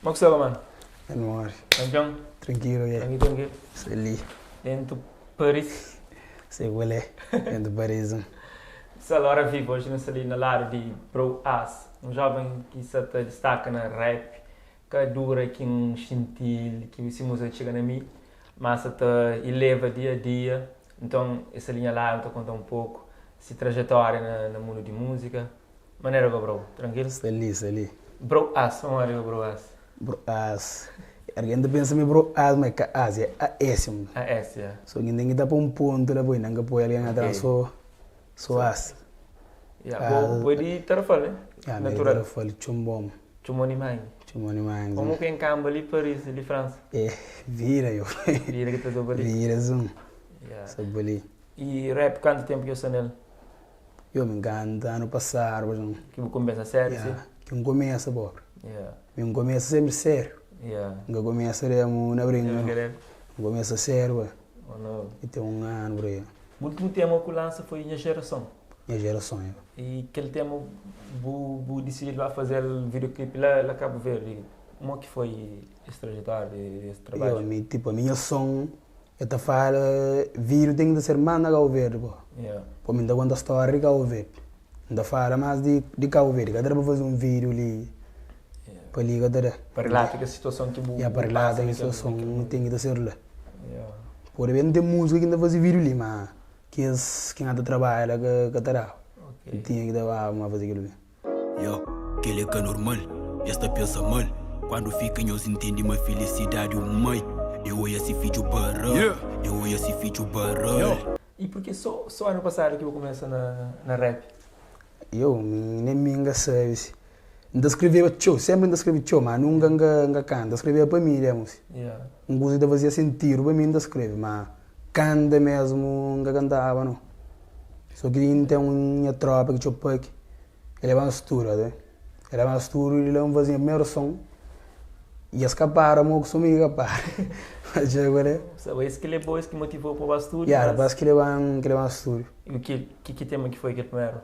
Mo ku staba mano? N mori. Kanpion? Trankilu ye. Trankilu trankilu. Sta li. Dentu Paris. Sei kual é. Dentu Paris. Pessoal, ora viva, hoje nu sta li na ladu di Bro As, un joven ki sa ta distaka na rap, ka dura ki N xinti-l ki si múzika txiga na mi, ma sa ta ileva dia a dia, nton e sta li nha ladu, nu ta konta un poku si trajetória na na mundu di múzika. Manera go bro, trankilu? Sta li, sta li. Bro As, pamodi go Bro As? Bro As, algen ta pensa ma é Bro As, ma é ka As, é AS. AS, ya. So ki N ten ki ta pa un pontu la poi, N ka poi algen atras so so As. Ya, bo bo é di Tarrafal, ne? Ya, mi é di Tarrafal, Txumbom. Txumbom di Mangi. Txumbom di Mangi. Komu ki N kanba li Paris, li Fransa? É, vida yo. Vida ki ta zoba li. Vida zun. Ya. Soba li. I rap kantu tempu ki bu sta nel? Yo mi nkanta anu pasadu pa jon. Ki bu kumesa sériu si? Ya, ki N kumesa pobri. Ya. Mi N kumesa sempri sériu. Ya. N ka kumesa demu na brinka no. Na N kumesa sériu ba. Oh no. I ten un anu por aí. Ultimu tema ku lansa foi Nha Gerason. Nha Gerason, ya. I kel tema bu bu disidi ba fazel videoclip la la Cabo Verde. Mo ki foi es trajetória di es trabadju? Yo mi tipo ami nha son E ta fala vídeo ten ki ta ser más na Cabo Verde bo. Po mi N ta konta stória di Cabo Verde. N ta fala más di di Cabo Verde. Ka ta da pa faze un vídeo li pa li ka ta da. Pa rilata kes situason ki bu Ya, pa rilata kes situason ten ki ta ser la. Pode ben ten múzika ki N ta faze vídeo li ma kes ki N ta trabadja la ka ka ta daba. N tinha ki ta baba ma faze kel li. Yo, kel é ka normal, es ta pensa mal Kuandu fika nhos intende ma filisidadi un mai É oia si fidju bara-l, é oia si fidju bara-l. I purki so so anu pasadu ki bu kumesa na na rap? Yo, mi nen mi N ka sabe si N ta skreveba txeu, senpri N ta skrebe txeu, ma nunka N ka N ka kanta. N ta skreveba pa mi demu si. Un kuza ki ta fazia sentidu pa mi N ta skrebe, ma kanta mesmu N ka kantaba no. So ki N ten un nha tropa ki txeu paki. E leba-m studu, até. E leba-m studu i di la N faze nha primeru son i es ka para mo ku so mi ki ka para. Mas dja ku el. So es ki leba-u, es ki motivau pa ba studu? Ya, rapaz ki leba-m, ki leba-m studu. I ki ki ki tema ki foi kel primeru?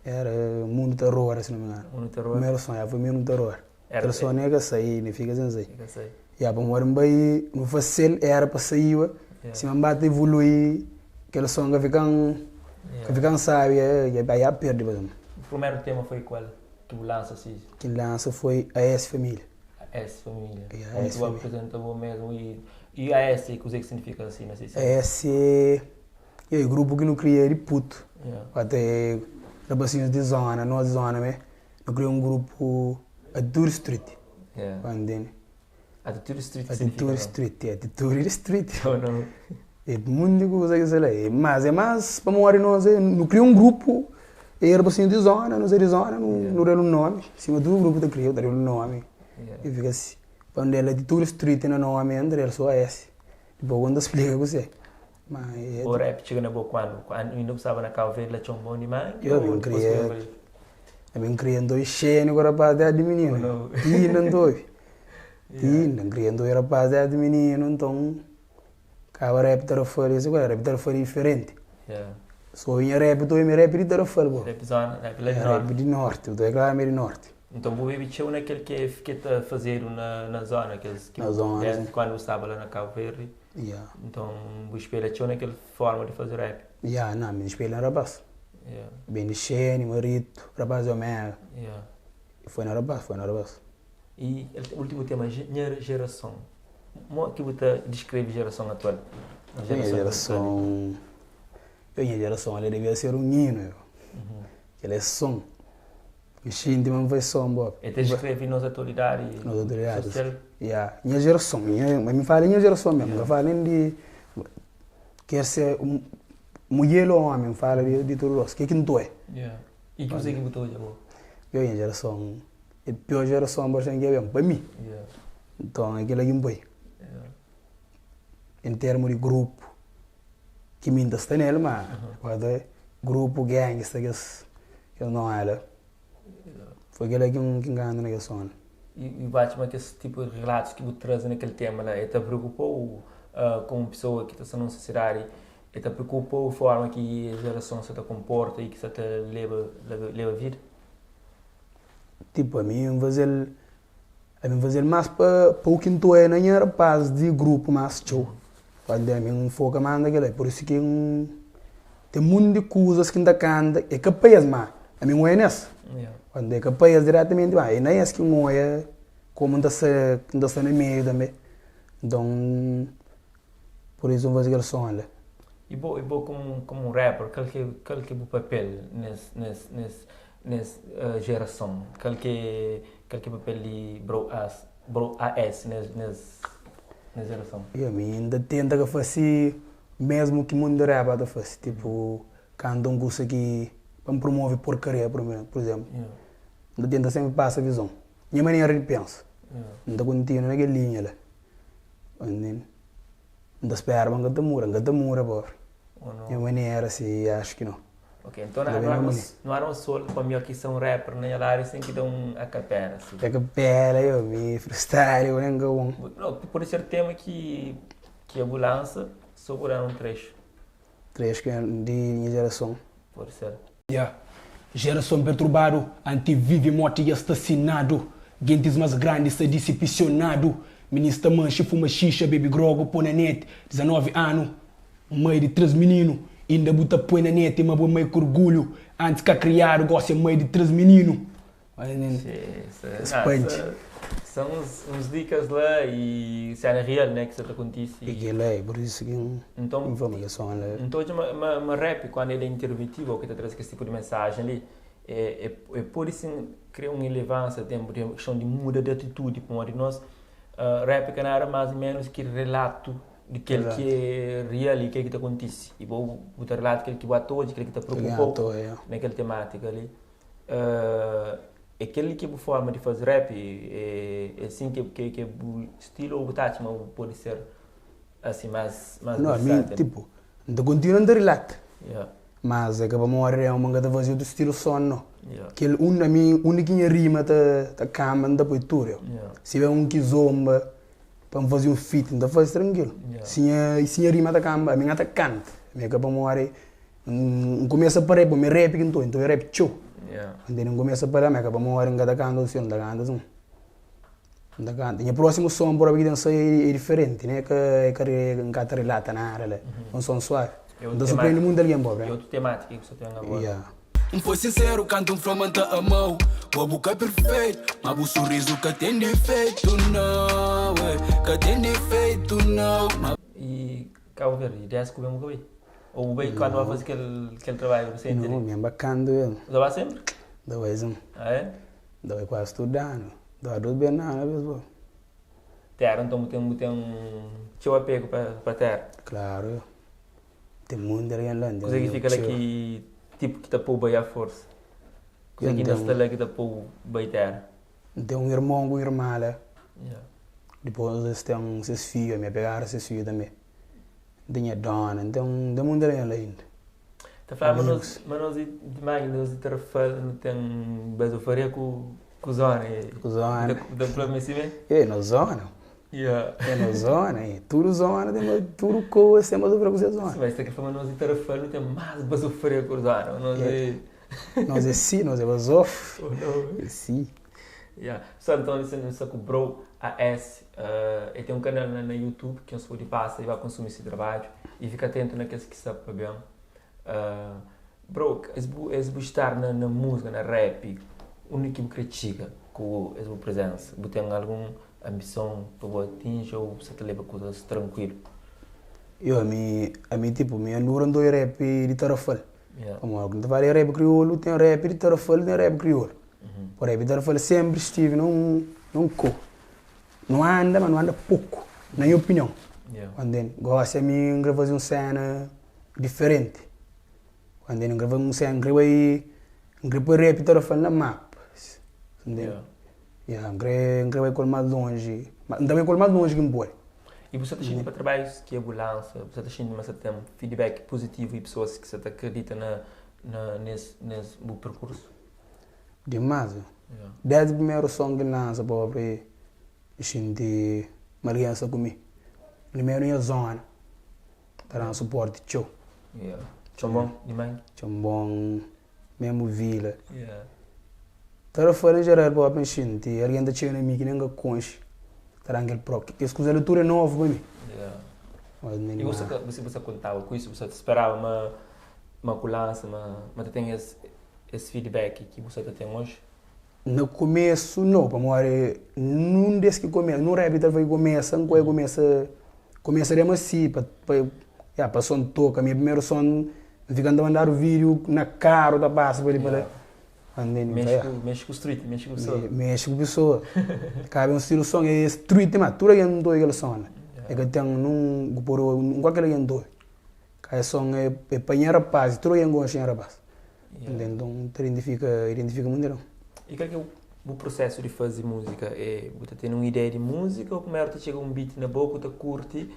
Era Mundu ta Roda, si no me engano. Mundu ta Roda? Primeru son, ya, foi Mundu ta Roda. Era Kel son ne ka sai, ne fika sen sai. E ka sai. Ya, pamodi N bai, N fase-l, era pa saiba, sima N ba ta evolui, kel son ka fika-m, ka fika-m sabi, ya, ya perde pa exemplu. Primeru tema foi kual ki bu lansa si? Ki N lansa foi AS Família. AS Família. Ya, Undi AS ki bu Família. apresenta bo mesmu i, i AS kuzê ki signifika si na si? AS é, é grupu ki nu kria di putu, Ya. ate rapasinhus di zona, nos di zona mé. Nu kria un grupu Atitude Street. Yeah. Pa ntende? Atitude Street Atitude Street, yeah, Atitude Street. Oh, no. É munti kuza ki sta la. É mas, é mas pamodi nos é, nu kria un grupu, é rapasinhus di zona, nos é di zona, nu, Yeah. nu da-l un nomi, sima tudu grupu ta kria, ta da-l un nomi. Yeah. E fika si. Pa N da-l Atitude Street na nomi, N ta da-l so AS. Dipôs ku N ta splika kuzê. Ma é. Bo rap txiga na bo kuandu? Kuandu inda bu staba na Cabo Verde la txon bon di mangi Yo ou ben dipôs kria ki bu ben pa li? Ami N kria N ta obi xeni ku rapaz desdi mininu Ou Ti inda N ta obi Ti inda N kria N ta obi rapaz desdi mininu Nton kaba rap Tarrafal ese kual rap Tarrafal é diferenti Yeah. So obi nha rap bu ta obi ma é rap di Tarrafal bo Rap zona, rap la di É norti. rap di norti bu ta obi klaru ma é di norti. Nton bu bebe txeu na kel ki ki ta fazedu na na zona kes ki Na zona, desdi sim. kuandu bu staba la na Cabo Verde. Ya. Nton bu spelha txeu na kel forma di faze rap. Ya, na, mi spelha na rapaz. Ya. Ben di Xeni, Marito, rapaz di Omega. Ya. Foi na rapaz, foi na rapaz. I ultimu tema, nha jerason. Mo ki bu ta diskreve jerason atual? Nha jerason, yo nha jerason ale devia ser un inu yo. Kel é son. N xinti ma N fai son bo. E ta diskreve nos atualidadi Nos atualidadi sosial. Ya, nha jerason, nha, ma mi fala nha jerason mesmu, N ka fala nen di ker ser mudjer ô omi, N fala di di tudu dos, ke ki N ta oia. Ya, i kuzê ki bu ta odja bo? Yo, nha jerason é pior jerason pa ki ben, pa mi. Ya. Nton é kila ki N poi. Ya. En termu di grupu ki mi N ta sta nel, ma grupu, gang, sta kes Kes nomi la. Foi kel-la ki N kanta na kel son. I bu atxa ma kes tipu di rilatus ki bu traze na kel tema la, e ta preokupa-u komu pesoa ki ta sta na un sosiedadi? E ta preokupa-u forma ki es jerason sa ta konporta i ki sa ta leba leba vida? Tipu, ami N faze-l. Ami N faze-l más pa pa u ki N ta oia na nha rapaz di grupu más txeu. Pabia ami N foka más na kel-la. Pur isu ki N ten monti di kuzas ki N ta kanta, é ka pa es má ami N oia nes. Pabia é ka pa es diretamenti má é na es ki N oia komu N ta sta N ta sta na meiu tanbe. Nton, pur isu N faze kel son la. I bo i bo komu komu un rapper kal ki kal ki bu papel nes nes nes Nes jerason, kal ki kal ki papel di Bro As Bro AS nes nes nes jerason? Ya, mi N ta tenta ka fase mesmu ki mundu rap ata fase, tipu kanta un kusa ki pa N promove porkaria pur izemplu. N ta tenta senpri pasa vizon, nha manera di pensa, N ta kontinua na kel linha la. N ta spera ma N ka ta muda, N ka ta muda pobre. Nha manera si axu ki no. Ok, então não, não, não, não era um sol pa mi ki ser um rapper na nha lado sem ki da um a capela si. A capela yo, mi freestyle eu nem ka bom. Não, pode ser tema ki ki bu lança, só bu dar um trecho. Trecho ki di nha gerason. Pode ser. Yeah. Gerason perturbadu, anti vive morti dja sta sinadu Gentis mas grandi sta disipisionadu Minis ta manxe, fuma xixa, bebe grogu, po na net 19 anu, mai di 3 mininu Inda bu ta poi na net ma bu é mai ku orgulhu Antis ka kriadu, gosi é mai di 3 mininu Es punch. São uns, uns dicas lá e cena real, né, que sa ta acontece. E kel é, por isso ki N Então, fla ma kel som la. N ta odja ma, ma, ma rap, quando ele é interventivo ou ki ta traze kes tipo de mensagem li, é, é, é pode sim cria un relevância tempo de questão de muda de atitude, pamodi nos uh, rap ka nada mais menos ki relato di kel ki é real e kel ki ta acontece. E bo, bu ta relata kel ki bu ata odja, kel ki ta preocupau na kel temática li. É kel-li ki é bu forma di faze rap? É asin ki é bu stilu ô bu ta atxa ma bu pode ser asin más No, ami tipo, N ta kontinua N ta rilata, mas é ka pamodi rema ma N ka ta faze otu stilu son no. Kel un ami undi ki nha rima ta kamba N ta poi tudu. Si ben un ki zonba pa N faze un feat N ta faze trankilu. Si nha rima ta kamba ami N ka ta kanta, ami é ka pamodi N kumesa pa rap, mi rap ki N ta obi, N ta obi rap txeu. Ntende? N kumesa pa la, ma é ka pamodi N ka ta kanta otu son, N ta kanta sin. N ta kanta. Nha prósimu son propi ki ten sai é diferenti, ne? Ka é ka N ka ta rilata nada la. É un son suavi. N ta surprendi munti algen propi. É otu temátika ki bu sta ten agora. Ya. N foi sinseru kantu N fla ma N ta ama-u Bo bu ka perfeitu, ma bu surizu ka ten difeitu, nau Ka ten difeitu, nau Ma. I Cabo Verde, 10 ku ben bu ka bai? Ou bu bai kandu ba faze kel kel trabadju resenti li? Nau, mi N ba kandu el. Bu ta ba sempri? N ta bai sin. Ah é? N ta bai kuazi tudu anu. N ta bai dus bes na anu, abes bo. Tera nton bu ten bu ten txeu apegu pa pa tera? Klaru, ten monti algen la, N ten Kuze ki fika la ki tipu ki ta pou bai a forsa? Kuze ki inda sta la ki ta pou bai tera? N ten un irmon ku un irma la. Dipôs es ten ses fidju, ami apegadu a ses fidju tanbê. N ten nha dóna, N ten N ten monti algen la inda. Ta fla ma nos ma nos di di Mangi, nos di Tarrafal, nu ten bazofaria ku ku zóna. Ku zóna. Bu ta fla ma é si mê? É nos zóna. Yeah. É nos zóna, é. Tudu zóna ten ba tudu koa ten bazofaria ku ses zóna. Mas ta kre fla ma nos di Tarrafal nu ten más bazofaria ku zóna. Nos é. Nos é si, nos é bazof. É si. Yeah. Pessoal, então ali nu sta ku Bro AS. Uh, el ten un kanal na, na YouTube ki nhos pode pasa i ba konsumi se trabadju i fika atentu na kes ki sta pa ben. Uh, bro, es bu, es bu estar na, na múzika, na rap, undi ki bu kre txiga ku es bu prezensa? Bu ten algun ambison pa bu atinji ou bu sa ta leba kuzas trankuilu? Yo, ami, ami tipo, mi andura N ta oi rap di Tarrafal. Pamodi ku N ta fala di rap kriolu, ten rap di Tarrafal, ten rap kriolu. Pa rap di Tarrafal senpri stive na un na un ko. Nu anda, ma nu anda poku, na nha opinion. Pa ntende? Gosi ami N kre faze un sena diferenti. Pa ntende? N kre faze un sena, N kre bai, N kre poi rap di Tarrafal na mapa. Ntende? Ya, N kre, N kre bai ku el más lonji. N ta bai ku el más lonji ki N pode. I bu sa ta xinti pa trabadjus ki bu lansa, bu sa ta xinti ma sa ten feedback puzitivu i pesoas ki sa ta kridita na na nes nes bu perkursu? Dimás. Desdi primeru son ki N lansa propi N xinti ma algen sta ku mi. Primeru nha zona ta da-m suporti txeu. Txonbon, di mai? Txonbon, memu vila. Tarafal en jeral pa pa N xinti algen ta txega na mi ki nen N ka konxe ta da-m kel proki. Kes kuza li tudu é novu pa mi. Yeah. I bu sa bu sa kontaba ku isu? Bu sa ta speraba ma ma ku lansa ma ma ta ten es es feedback ki bu sa ta ten oji? Na kumesu nau, pamodi nun des ki kumesa, nun rap di Tarafal ki kumesa, N koi kumesa kumesa dema si pa pa ya pa son toka. Mi primeru son N fika N ta mandadu video na karu ta pasa pa li pa la. Mexe ku, mexe ku street, mexe ku pessoa. Mexe ku pessoa. Kabe un stilu son é street ma tudu algen ta obi kel son la. E ka ten nun ku pode obi, un kualker algen ta obi. Ka es son é é pa nha rapaz, tudu algen konxe nha rapaz. Nton ta identifika, identifika munti algen. I kal ki é bu prosesu di faze múzika? É bu ta ten un ideia di múzika ô primeru ta txega un beat na bo ku ta kurti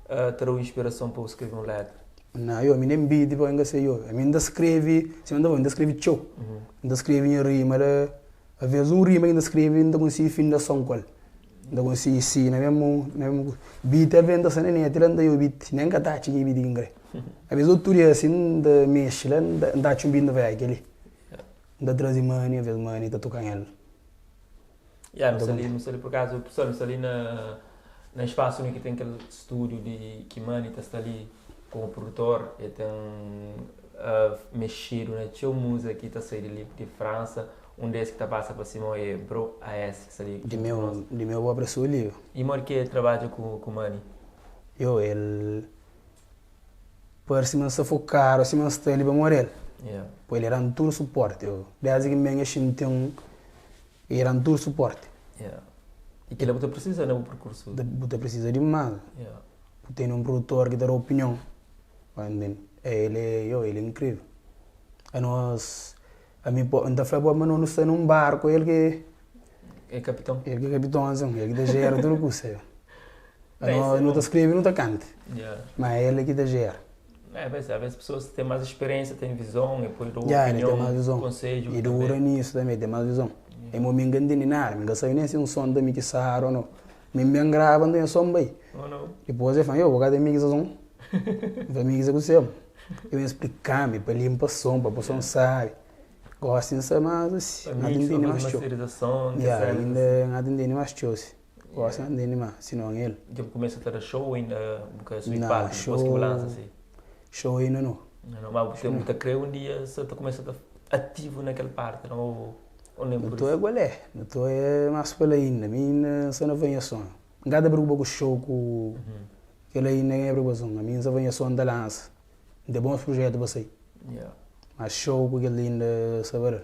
ta da-u inspirason pa bu skrebe un letra? Na yo, mi nen beat pa N ka sai obi. Ami N ta skrebe, sima N ta fla, N ta skrebe txeu. N ta skrebe nha rima la, aves un rima ki N ta skrebe N ta konsigi finda son ku el. N ta konsigi sina memu, na memu kuza. Beat aves N ta sta na net la N ta obi beat, nen N ka ta atxa ki beat ki N kre. Aves otu dia si N ta mexe la N ta atxa un beat N ta fla, ai kel-li. N ta traze Mani, aves Mani ta toka-m el. Ya, nu sta li, nu sta li por kazu, pessoal, nu sta li na na espasu undi ki ten kel studiu di ki Mani ta sta li komu produtor, el ten mexidu na txeu múzika ki ta sai di li di Fransa, un des ki ta pasa pa si mon é Bro AS ki sta li Di meu, di meu bo presu li. I modi ki é trabadja ku ku Mani? Yo, el parse ma N sta fokadu sima N sta li pamodi el. Po el da-m tudu suporti, yo. Desdi ki N ben axi N ten E da-m tudu suporti. Yeah. I kila bu ta prisiza na bu perkursu. Bu ta prisiza dimás. Yeah. Bu tene un produtor ki ta da opinion. Ba ntende? El é, yo, el é inkrivel. Anos, ami po, N ta fla bo ma no nu sta na un barku, el ki. É kapiton. El ki é kapiton asin, el ki ta jera tudu kusa, yo. Anos nu ta skrebe, nu ta kanta. Yeah. Ma el é ki ta jera. É, pois é, às vezes pessoas têm mais experiência, têm visão, e depois dão Ya, ele opinião, ten más vizon. conselho E dura também. nisso também, ten más vizon. É mo mi N ka ntende nada, mi ka sabe nen si un son ta mikisadu ou nau. Mi N ben grava, N ta nha son bai. Ou nau. Dipôs el fla-m, yo, bu ka ta mikisa son? N fla, mikisa ku seu. El ben splika-m, pa limpa son, pa pô son sabi. Gosi N sta más asi, Pa N ka ta mix, pa ntende fazer más txeu. masterizason, kes Ya, sénas inda asi. N ka ta ntende más txeu si. Gosi N ka ta ntende más, sinon el. Dja bu kumesa ta da show ou inda bu ka subi Na, palku dipôs ki bu lansa show, si? show inda no. Inda no, ma bu ten, bu ta kre un dia sa ta kumesa ta ativu na kel parti la ou ou nen Nu pur to é isu? kualé, nu to é más pa la inda, mi inda N sta na fai nha sonhu. N ka ta preokupa ku show ku kel-la inda ka nha preokupason, ami N sta fai nha sonhu N ta lansa, N ten bons prujétu pa sai. Yeah. Ma show ku kel-li inda sta pa da.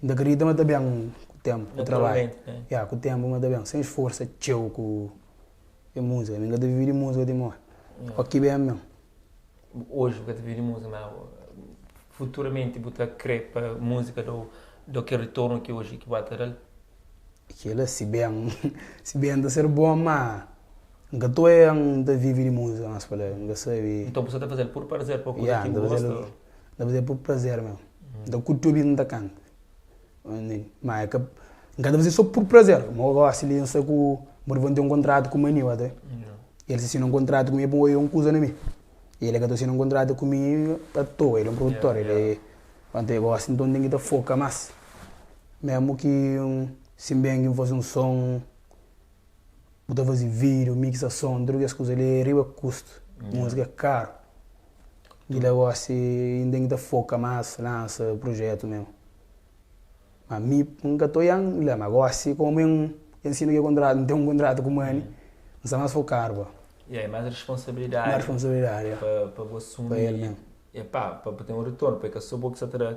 N ta kridita ma ta ben ku ténpu, ku trabadju. Naturalmenti, né? Ya, ku ténpu ma ta ben, sen sforsa txeu ku e múzika. Mi N ka ta vive di múzika ti móre. Yeah. Ó ki ben ben. Oji bu ka ta vive di múzika, ma futuramenti bu ta kre pa múzika da-u da-u kel ritornu ki oji ki bu ata da-l? Kela si ben, si ben ta ser bon, ma N ka ta oia N ta vive di múzika mas pa la, N ka sabe. Nton bu sa ta faze-l pur prazer, pa kuza Ya, ki N ta bu faze-l, gosta? N ta faze-l pur prazer mesmu. N ta kurti obi N ta kanta. Ma é ka, N ka ta faze so pur prazer. Mo gosi li N sta ku, N pode fla N ten un kontratu ku Maniu ate. El si sina un kontratu ku mi é pa N oia un kuza na mi. El é ka ta sina un kontratu ku mi atoa, el é un produtor, el é, anto gosi nton N ten ki ta foka mas. Mesmu ki si N ben ki N faze un son, bu ta faze video, mixa son, tudu kes kuza li é riba kustu. Múzika é karu. Di la gosi N ten ki ta foka mas lansa projetu mesmu. Ma mi N ka ta oian la, ma gosi komu N N sina ke kontratu, N ten un kontratu ku Mani, N sta mas fokadu pa. Ya, é mais responsabilidadi. Mais responsabilidadi, ya. Pa pa bu asumi. Pa el mesmu. E pa, pa bu ten un retornu, pa é ka so bo ki sa ta da,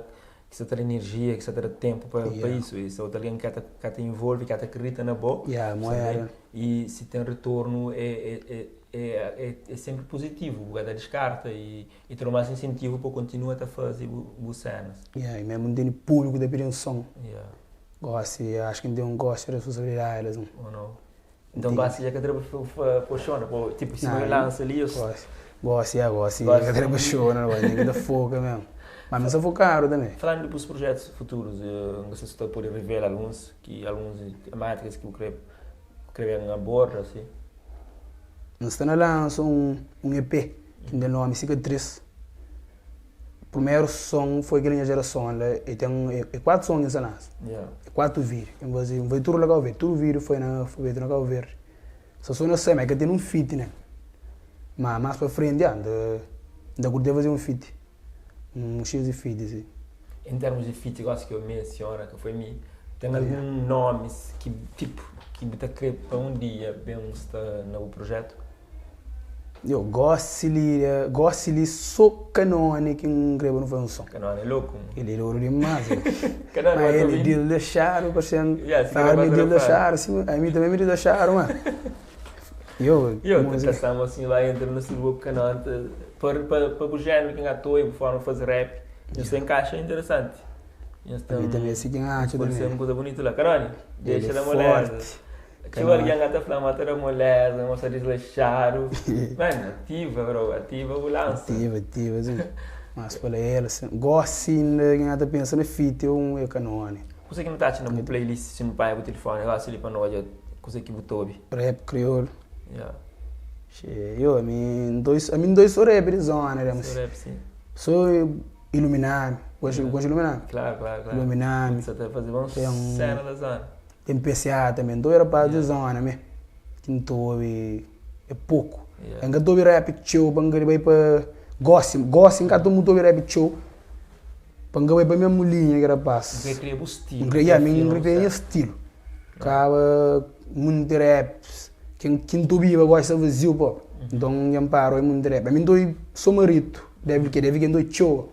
ki sa ta da enerjia, ki sa ta da tenpu pa pa isu. E se otu algen ka ta ka ta involve, ka ta kridita na bo, Ya, mo era. E si ten retornu é é é é é senpri puzitivu, bu ka ta diskarta e E ta da más insentivu pa kontinua ta faze bu sénas. Yeah, i mesmu N tene públiku ta pidi-m son. Yeah. Gósi, acho ki N ten un gósi di responsabilidadi asin. Ou nau? Nton gósi dja ka ta da pa pa xona, pa tipu sima yo lansa li, yo. Gósi, gósi, yeah, gósi dja ka ta da pa xona, gósi ten ki ta foka mesmu. Ma mi sta fokadu tanbe. Falandu di bus projetus futurus, N ka sta si ta pode revela alguns, ki alguns temátikas ki bu kre kre ben aborda asi. N sta na lansa un un EP. Ki N da nomi Sikatris. Primeru son foi kel nha jerason la e ten e 4 son ki N sta lansa e 4 vídiu ki N faze N faze tudu na Kabu Verdi tudu vídiu foi na foi fetu na Kabu Verdi Sta so na sai ma e ka ten un feat nel ma mas pa frenti ya N ta N ta kurtia faze un feat un xis di feat si. Em termus di feat gosi ki eu mensiona ka foi mi ten algun nomis ki tipu ki bu ta kre pa un dia ben sta na bu projetu? Yo, gosi li, gosi li so Kanoni ki N kreba nu faze un son. Kanoni é loku. El é loru dimas. Kanoni Ma el é desleixadu parse-m. Yeah, si Fala rapaz mi era fã. desleixadu, si ami tanbe mi desleixadu ma. Yo, Yo, ta múzika. ta assim lá entra no estilo bu Kanoni ta pa pa pa bu género ki N atua e bu forma de faze rap, nhos ta encaixa interesanti. Nhos Ami ten tanbe é si ki N atxa pode ser tanbe. un kuza bunitu la. Kanoni, El dexa é la moleza. forti. Txeu algen ka ta fla ma ta da moleza, ma sta dislexadu. Man, ativa bro, ativa bu lansa. Ativa, ativa, sim. Mas pa la el, sim. Gosi inda ki N ta pensa na fita é un é Kanoni. Kuze ki nu ta atxa na bu playlist si nu panha bu tilifoni gosi li pa nu odja kuze ki bu ta obi? Rap kriolu. Yeah. Xee, yo, ami N ta obi, ami N ta obi so rap di zona dja, So rap, sim. So Iluminami, gosi, gosi Iluminami? Klaru, klaru, klaru. Iluminami. Sa ta faze bon sena da zona. Ten PCA tanbe, N ta obi rapaz di zona me ki N ta obi é poku. N ka ta obi rap txeu pa N ka bai pa gosi, gosi N ka ta mutu obi rap txeu pa N ka bai pa mesmu linha ki rapaz. Bu kre kria bu stilu. N kre, ya, mi N kre kria nha stilu. Kaba munti raps ki N ta obiba gosi sta vaziu propi. Nton dja N para obi munti rap. Ami N ta obi so Marito, Devi ke, Devi ke N ta obi txeu.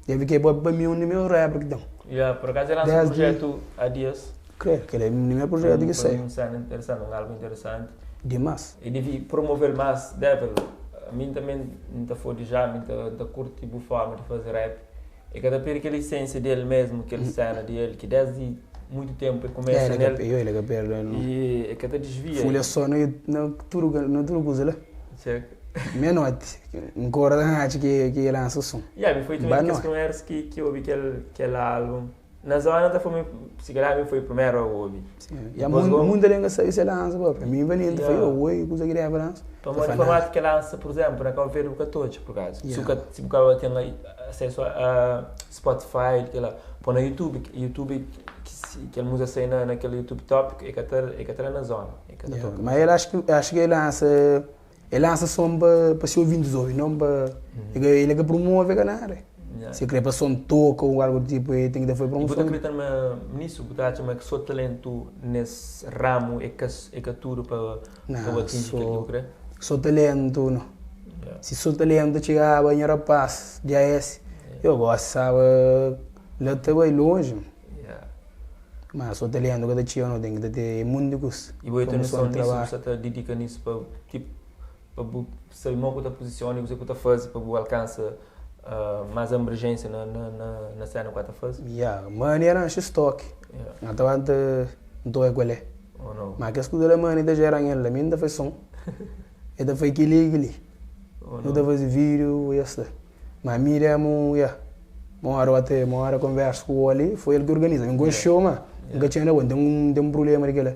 Devi ke pa mi é un di meus rapper ki ten. Ya, por acaso el lansa un projetu há dias. Kre, kel é un di meus projetu ki sai. Un sena interesanti, un álbum interesanti. Dimas. E devi promovel mas, Devil, ami tanbe N ta fodi ja, mi N ta kurti bu forma di fazi rap. E ka ta perde kel esensia di el mesmu, kel sena di el ki desdi muitu tempu e kumesa nel. Yo, el ka perde no. I e ka ta disvia. Fulha so na tudu na tudu kuza la. Txeka. Meia noti, N korda N atxa ki ki lansa son. Ya, mi foi também di kes primerus ki ki obi kel kel álbum. Na zona ta fla mi, si kalhar mi foi primeru a obi. Ya, mundu algen ka sabe si el lansa propi. Ami N ta fla, yo, oi, kuza ki debe lansa. Pamodi formatu ki el lansa, pur izénplu, na Kabu Verdi bu ka ta odja, pur kazu. Si bu ka si bu ka ten asesu a Spotify, kel la, poi na YouTube, YouTube kel múzika sai na kel YouTube top, e ka ta e ka ta la na zona, e ka ta toka. Ma el acho ki acho ki el lansa el lansa son pa pa si ouvintis obi, non pa el ka promove ka nada. Si el kre pa son toka ou algu di tipu el ten ki ta faze I bu ta promoson. kridita ma nisu? Bu ta atxa ma so talentu nes ramu e ka e ka tudu pa pa bu atinji kel ki bu kre? So talentu no. Si so talentu txigaba nha rapaz di AS, yo gosi staba la ta bai lonji. Ma so talentu ka ta txiga no, ten ki ta ten monti kusa. I bo ten noson disu, bu sta ta didika nisu pa tipu pa bu sabe mo ku ta puzisiona i kuzê ku ta faze pa bu alkansa más abrangênsia na na sena ku a ta faze? Ya, mani era nxi stoki, N ta ba N ta oja kual é. Ma kes kuza la mani ta jera-m el la, mi N ta fai son, el ta fai kili i kili, nu ta faze vídiu i es la. Ma mi demu, ya, uma óra bu ta, uma óra konversa ku oli, foi el ki organiza. Mi N konxe-u ma N ka txena bo, N ten un, N ten un prubléma di kel-la.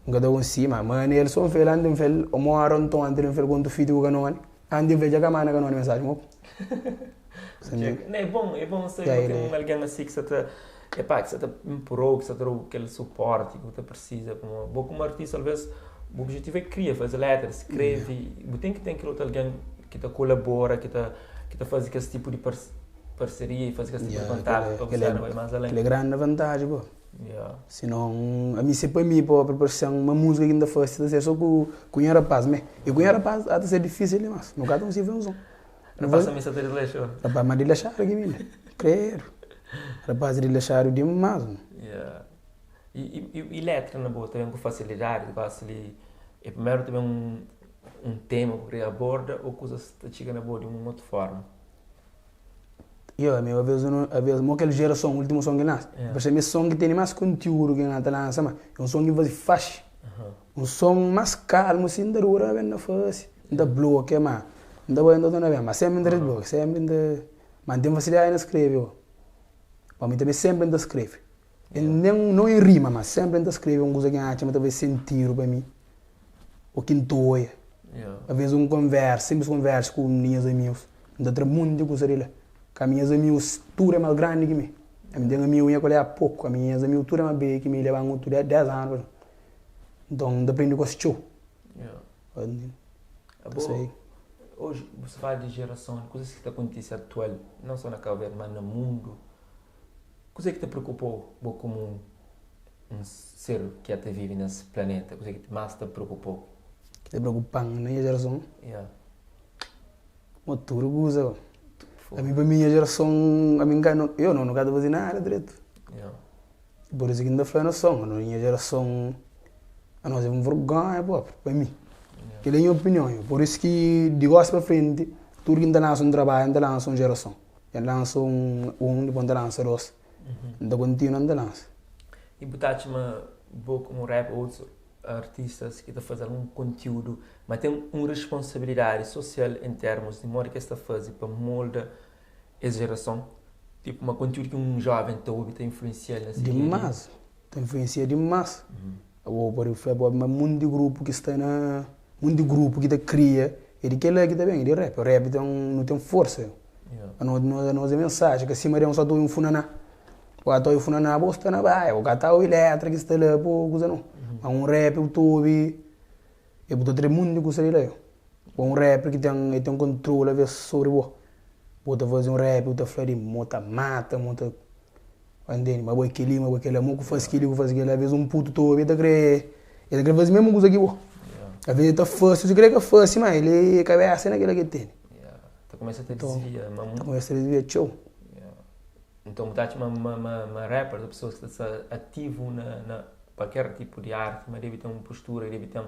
N ka ta konsigi, ma mani el so N fla-l, anti N fla-l, uma óra nton anti di N fla-l kontu fiti ku Kanoni, anti N fla-l dja ka manda Kanoni mensaji mo. É bom, é bom saber ma ten un algen asi ki sa ta, epá, ki sa ta inpurou, ki sa ta dau kel suporti ki bu ta prisiza. Pamodi bo komu artista alvês bu objetivu é kria, faze letra, skreve, bu ten ki ten kel otu algen ki ta kolabora, ki ta ki ta faze kes tipu di parseria i faze kes tipu di kontaktu pa bu sena bai más alén. Kel é grandi vantaji bo. Sinon, ami se pa mi propi parse-m ma múzika ki N ta fase ta ser so ku ku nha rapaz mé. I ku nha rapaz a ta ser difísil dimás. Nu ka ta konsigi faze un son. Rapaz ami sa ta dislexou. Rapaz ma dilaxadu ki mi Credo. Rapaz dilaxadu dimás. Yeah. I, i, i letra na bo ta ben ku fasilidadi, gosi li é primeru ta ben un, un tema ku kre aborda ou kuzas ta txiga na bo di un otu forma? Yo, ami aves nu, aves mo kel jerason, ultimu son ki lansa, yeah. Parse mi son ki tene mas kontiúdu ki N ta lansa ma é un son ki N faze faxi. Uh -huh. Un son mas kalmu si N ta dura ben na fase. N ta blokia ma N ta bai N ta torna ben ma senpri N ta desblokia senpri N ta ma N ten fasilidadi na skrebe bo pa mi tanbe senpri N ta skrebe nen no en rima ma senpri N ta skrebe un kuza ki N atxa ma ta fase sentidu pa mi o ki N ta oia aves un konversa sinplis konversa ku nhas amigus N ta tra monti kuza di la. Ka ami nhas amigus tudu é más grandi ki mi. Ami ten amigu nha kolega poku, ami nhas amigu tudu é más bedju ki mi, leba-m otu 10 anu pa Nton, N ta prende ku es txeu. Abo, oji bu sta fala di jerason, di kuzas ki ta kontise atual, non so na Kabu Verdi, ma na mundu. Kuzê ki ta preokupa-u bo komu un ser ki ta vive nes planeta? Kuzê ki más ta preokupa-u? Ki ta preokupa-m na nha jerason? Yeah. Mo tudu kuza bo. Ami pa mi nha jerason, ami nka, yo no ka ta faze nada dretu. Yeah. Por isu ki N ta fla na son, ano nha jerason, anos é un vergonha propi pa mi. Kel-li é nha opinion. Por isu ki di gosi pa frenti, tudu ki N ta lansa un trabadju, N ta lansa un jerason. N lansa un, un dipôs N ta lansa dos. N ta kontinua N ta lansa. I bu ta atxa ma bo komu rapper ô otus artistas ki ta faze algun kontiúdu ma ten un responsabilidadi sosial en termus di modi ki es ta faze pa molda es jerason? Tipu ma kontiúdu ki un jóven ta obi ta influensia-l na se dia a dia? Dimás! Ta influensia dimás. Abo pode fla bo ma munti grupu ki sta na, munti grupu ki ta kria é di kela ki ta ben, é di rap. Rap ten, nu ten forsa. Anos, anos é mensaji, ka sima de un sa ta obi un funaná. Bu ka ta obi funaná, bo sta na baia, bu ka ta obi letra ki sta la po kuza no. Ma un rap bu ta obi e bu ta tra munti kusa di la. Bo un rap ki ten, e ten kontrolu aves sobri bo. Bu ta fazi un rap bu ta fla di mo ta mata, mo ta. Pa ntende ma bo é kel-li, ma bo é kel-la, mo ku faze kel-li, ku faze kel-la. Alvês un putu ta obi, el ta krê, el ta krê faze mésmu kuza ki bo. Alvês el ta fase, si krê ka fase, má el é kabésa na kel-la ki el tene. Ta kumesa ta disvia. Ta kumesa ta disvia txeu. Nton, bu ta atxa ma rappers ô pesoas ki ta sta ativu na kualker tipu di arti ma debe ten un postura, debe ten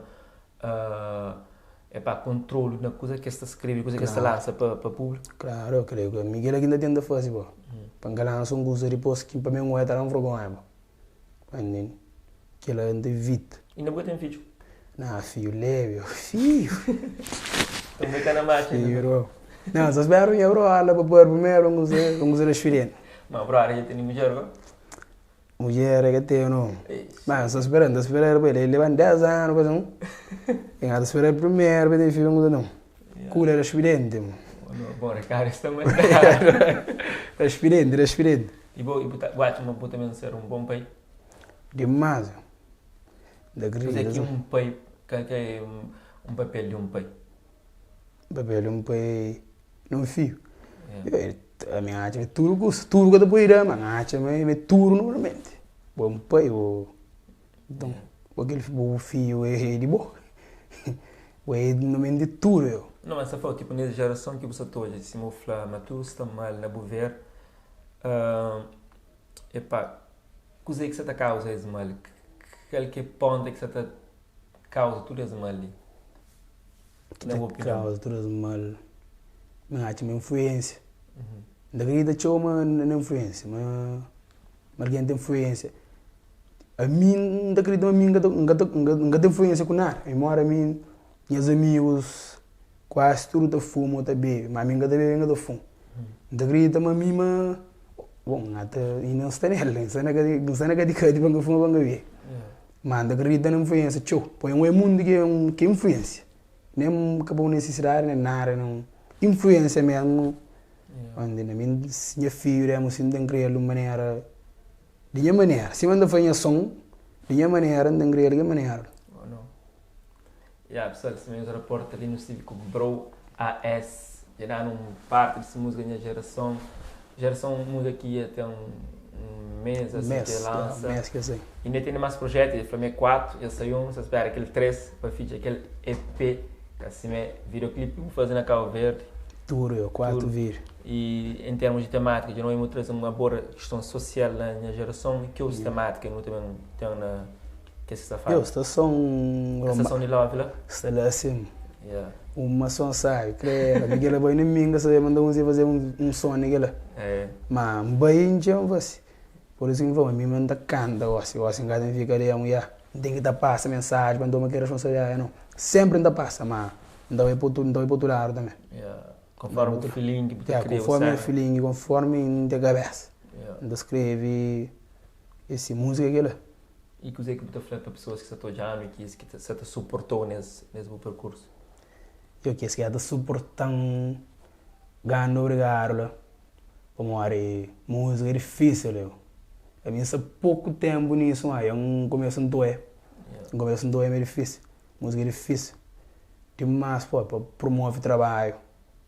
Epá, kontrolu na kuza ki es ta skrebe, kuza ki es ta lansa pa pa públiku. Klaru, eu kreio ki mi kila ki N ta tenta faze bo. Pa N ka lansa un kuza dipôs ki pa mi N oia ta da-m vergonha bo. Pa ntende? Kila N ta ivita. Inda bu ka ten fidju? Nah, fidju lebe, fidju. Nton bu ka na marxa inda? Fidju bro. Nah, N sta spera nha broda pa pâr primeru pa N kuze, pa N kuze da spiriénta. Ma broda dja tene mudjer go? Mudjer é ka ten no. Ma N sta spera, N ta spera el pa el leba-m 10 anu pa ten. N ka ta spera el primeru pa el ten fidju pa N ten. Kula da spidenti. Bon rekadu es ta mandadu. Da spidenti, da spidenti. I bo, i bu ta, bu atxa ma bu ta ben ser un bon pai? Dimás. N ta kridita. Kuzê ki un pai, kal ki é un papel di un pai? Papel di un pai na un fidju? Ami N atxa ma é tudu kusa, tudu ka ta pode da, ma N atxa ma é tudu normalmenti. Bo é un pai, bo nton bo kel bo fidju é di bo, bo é normalmenti tudu eu. Não, mas sta fala, tipo, nes gerason ki bu sta ta odja, sima bu fla ma tudu sta mal na bu ver, epá, kuzê ki sta ta kauza es mal? Kal ki é ponta ki sta ta kauza tudu es mal li? Ki ta kauza tudu es mal? Mi N atxa ma influênsia. N ta kridita txeu ma na influênsia, ma algen ten influênsia. Ami N ta kridita ma mi N ka ta N ka ta N ka ten influênsia ku nada. Enbóra mi nhas amigus kuazi tudu ta fuma ô ta bebe, ma ami N ka ta bebe N ka ta fuma. N ta kridita ma mi ma bon N ata inda N sta nel, N sta na N sta na katikati pa N ka fuma pa N ka bebe. Ma N ta kridita na influênsia txeu, poi N oia mundu ki é influênsia. Nen ka pa un nisisidadi nen nada nen influênsia mesmu onde na mi nha fidju demu si N ten kria-l di un manera di nha manera sima N ta fla nha son di nha manera N ten kria-l di kel manera. Ya pessoal, sima nhos raporta li nu stivi ku Bro AS dja danu un parti di si musika nha gerason gerason musika ki ia ten un mes asi ki el lansa mes ki el sai. Inda tene mas projetu, el fla ma é 4, el sai un, sa spera kel 3 pa fitxa kel EP ka sima videoclip bu faze na Cabo Verde. Tudu yo, 4 vídeo. E em termos de temática, dja nu traze un aborda kiston sosial na nha gerason e ki otus temática nu ta ben ten na kes ki sta fala? Yo, sta son. Ka sta son di love la? Sta la sim. Yeah. Uma son sabi, kre mi kela bai na mi nka sabia ma nta konsigi faze un son di kela. Ma N bai N txeu N fasi. Pur isu ki N fla ma mi ma N ta kanta gosi, gosi N ka ta fika de ya, N ten ki ta pasa mensaji pa N toma kel responsabilidadi, nau. Sempri N ta pasa, ma N ta bai pa otu, N ta bai pa otu ladu tanbe. Yeah. Konformi bu feeling ki bu ta Yeah, kria bu konformi nha sena. feeling, konformi N ten kabesa. Yeah. N ta skrebe esi musika kela. I kuzê ki bu ta fla pa pesoas ki sta ta odja-nu i kes ki sta ta suporta-u nes nes bu perkursu? Yo, kes ki ta suporta-m, grandi obrigadu la. Pamodi múzika é difísil eu. Ami N sta poku ténpu nisu ma ya N kumesa N doê. N kumesa N doê ma é difísil. Múzika é difísil dimás pô, pa promove trabadju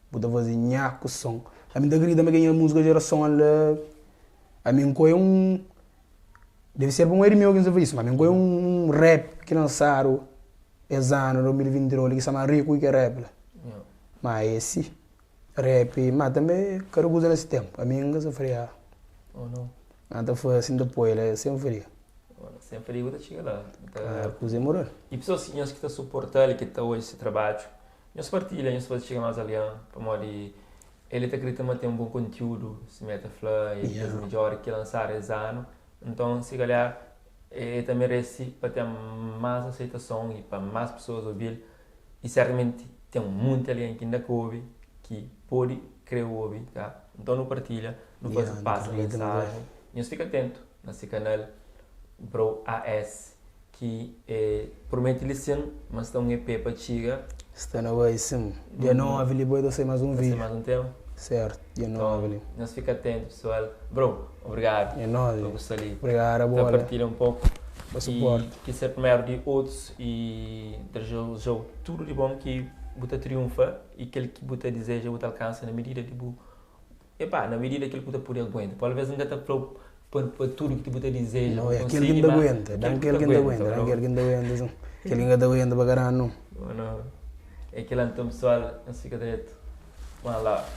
bu ta faze nhaku son. Ami N ta kridita ma kel nha múzika jerason la ami N koi un debe ser pamodi é di meu ki N sta faze isu ma ami N koi un rap ki lansadu es anu 2022 li ki sama Riku ki é rap la. Ma é si. Rap, ma tanbe kada kuza na si tempu. Ami N ka sa fria. Oh no. N ta fasi, N ta poi la sen fria. Sen fria bu ta txiga la. Claro, kuza é moral. I pesoas nhos ki ta suporta-l, ki ta odja si trabadju, nhos partilha, nhos faze txiga más algen, pamodi el ta kridita ma ten un bon kontiúdu, sima el ta fla, é di kes midjór ki lansadu es anu. Nton, si kalhar, el ta merese pa ten más aseitason i pa más pesoas obi-l. I sertamenti ten munti algen ki inda ka obi ki pode kre obi, ta? Nton nu partilha, nu faze pasa mensajen. Nhos fika atentu na se kanal Bro AS ki e promete li sin ma sta un EP pa txiga. Sta na bai sin. Dia 9 li bai ta sai mas un video. Ta sai mas un tema? Sertu, dia 9 li. Nton nhos fika atentu pesoal. Bro, obrigadu. É nóis. Pa bu sta li. Obrigadu a bo. Ta partilha un poku. Pa suporti. I ki ser primeru di otus i ta dizejau tudu di bon ki bu ta triunfa i kel ki bu ta dizeja bu ta alkansa na midida di bu epa na midida kel ki bu ta pode aguenta. Talvez N ka ta flau pa pa tudu ki bu ta dizeja bu konsigi ma kel ki bu ta aguenta. Dan kel ki N ta aguenta, dan kel ki N ta aguenta, kel ki N ka ta aguenta pa karamba. É kila nton pesoal, nhos fika dretu. One love.